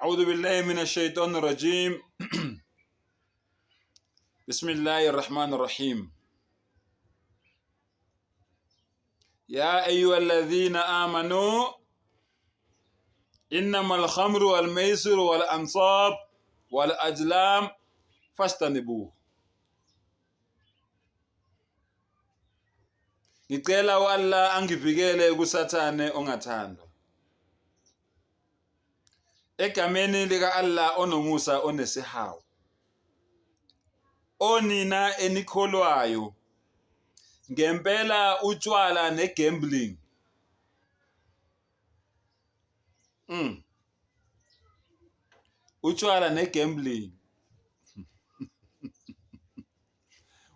أعوذ بالله من الشيطان الرجيم بسم الله الرحمن الرحيم يا أيها الذين آمنوا إنما الخمر والميسر والأنصاب والأزلام فاجتنبوه. Ngicela u-Allah angivikele kuSathane ongathandwa. Egameni lika-Allah onomusa onesihawu. Onina enikholwayo, ngempela utshwala ne-gambling. Utshwala ne-gambling.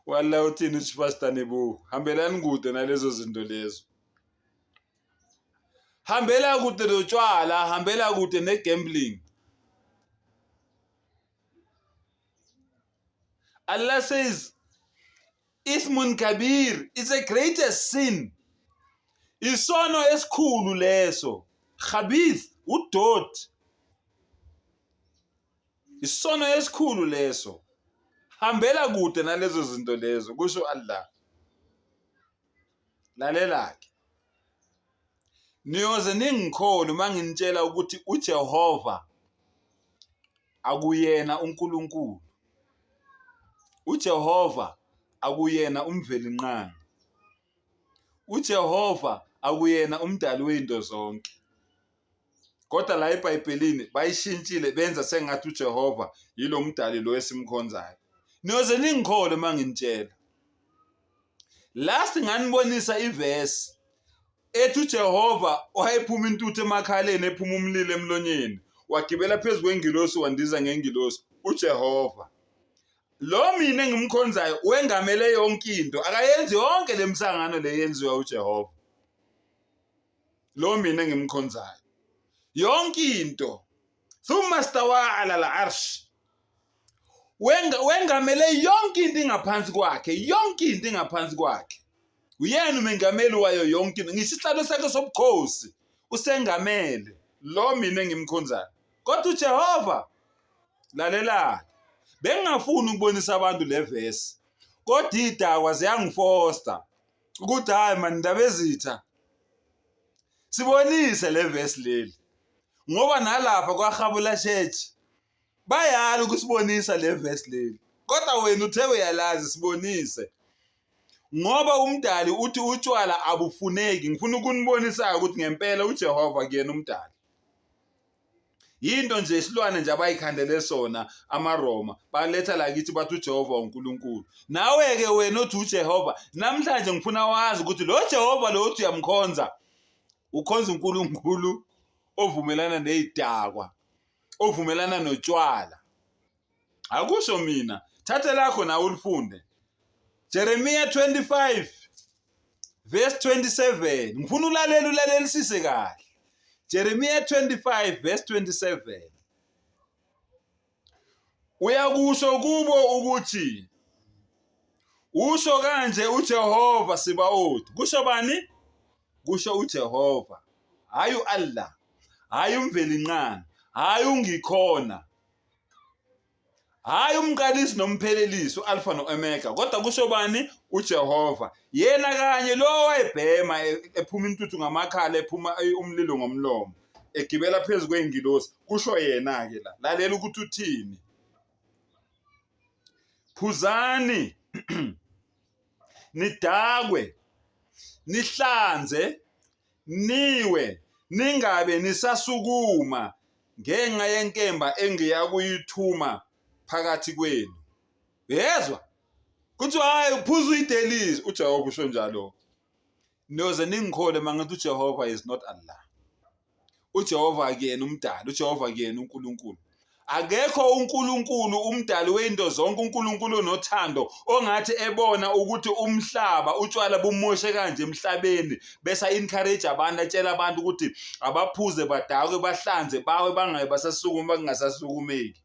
Walla uthini uSipasta Nebu? Hambelani kude nalezo zinto lezo. Hambela kude notshwala, hambela kude ne-gambling. Allah says, Ithmun kabir is a greatest sin. Isono esikhulu leso. Khabith, udoti. Isono esikhulu leso. Hambela kude nalezo zinto lezo, kusho Allah. Lalela-ke. Niyoze ningikholwe uma nginitshela ukuthi uJehova akuyena uNkulunkulu. UJehova akuyena uMvelinqangi. UJehova akuyena umdali wezinto zonke. Kodwa la eBhayibhelini bayishintshile benza sengathi uJehova yilo mdali lo esimkhonzayo. Niyoze ningikholwe uma nginitshela. Last nganibonisa ivesi ethi uJehova wayephuma intuthu emakhaleni ephuma umlilo emlonyeni wagibela phezu kwengilosi wandiza ngengilosi uJehova lo mina engimkhonzayo wengamele yonke into akayenzi yonke lemisangano le yenziwa uJehova lo mina engimkhonzayo yonke into thumma stawa ala al-arsh wengamele yonke into ingaphansi kwakhe yonke into ingaphansi kwakhe uyena umengameli wayo yonke into ngisho isihlalo sakhe sobukhosi usengamele lo mina engimkhonzayo kodwa uJehova lalela bengingafuni ukubonisa abantu le verse kodwa idakwa ziyangifosta ukuthi hayi mani ndaba ezitha sibonise le verse leli ngoba nalapha kwahabula church bayala ukusibonisa le verse leli kodwa wena uthe uyalazi sibonise ngoba umdali uthi utshwala abufuneki ngifuna ukunibonisa ukuthi ngempela uJehova kuyena umdali yinto nje isilwane nje abayikhandele sona amaRoma baletha la kithi bathi uJehova uNkulunkulu nawe ke wena othi uJehova namhlanje ngifuna wazi ukuthi lo Jehova lo othi uyamkhonza ukhonza uNkulunkulu ovumelana nezidakwa ovumelana notshwala akusho mina thathe lakho nawe ulifunde Jeremiah 25 verse 27 ngifuna ulalele ulalelisise kahle Jeremiah 25 verse 27 uyakusho kubo ukuthi usho kanje uJehova Sibawothi kusho bani kusho uJehova hayi uAllah hayi uMvelinqangi hayi ungikhona hayi umqalisi nomphelelisi u-alfa no-omega kodwa kusho bani ujehova yena kanye lo wayebhema e, ephuma intuthu ngamakhala ephuma umlilo ngomlomo egibela phezu kwey'ngilosi kusho yena-ke la lalela ukuthi uthini phuzani nidakwe nihlanze niwe ningabe nisasukuma ngenxa yenkemba engiyakuyithuma phakathi kwenu yezwa kuthiwa hayi uphuza uyidelise uJehova usho njalo niyoze ningikhole mangithi uJehova is not Allah uJehova akuyena umdali uJehova akuyena uNkulunkulu akekho uNkulunkulu umdali wento zonke uNkulunkulu onothando ongathi ebona ukuthi umhlaba utshwala bumoshe kanje emhlabeni bese encourage abantu atshela abantu ukuthi abaphuze badakwe bahlanze bawe bangabe basasukuma bangasasukumeki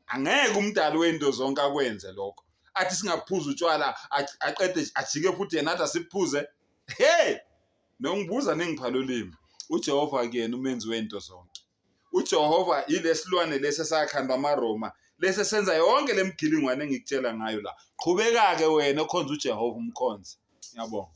angeke umdali wento zonke akwenze lokho athi singaphuza utshwala aqede ajike futhi yena athi asiphuze hey nongibuza ningipha lolimi uJehova kuyena umenzi wento zonke. uJehova yilesilwane lesi esakhandwa amaRoma lesi senza yonke lemgilingwane engikutshela ngayo la. Qhubeka-ke wena okhonza uJehova umkhonze. Ngiyabonga.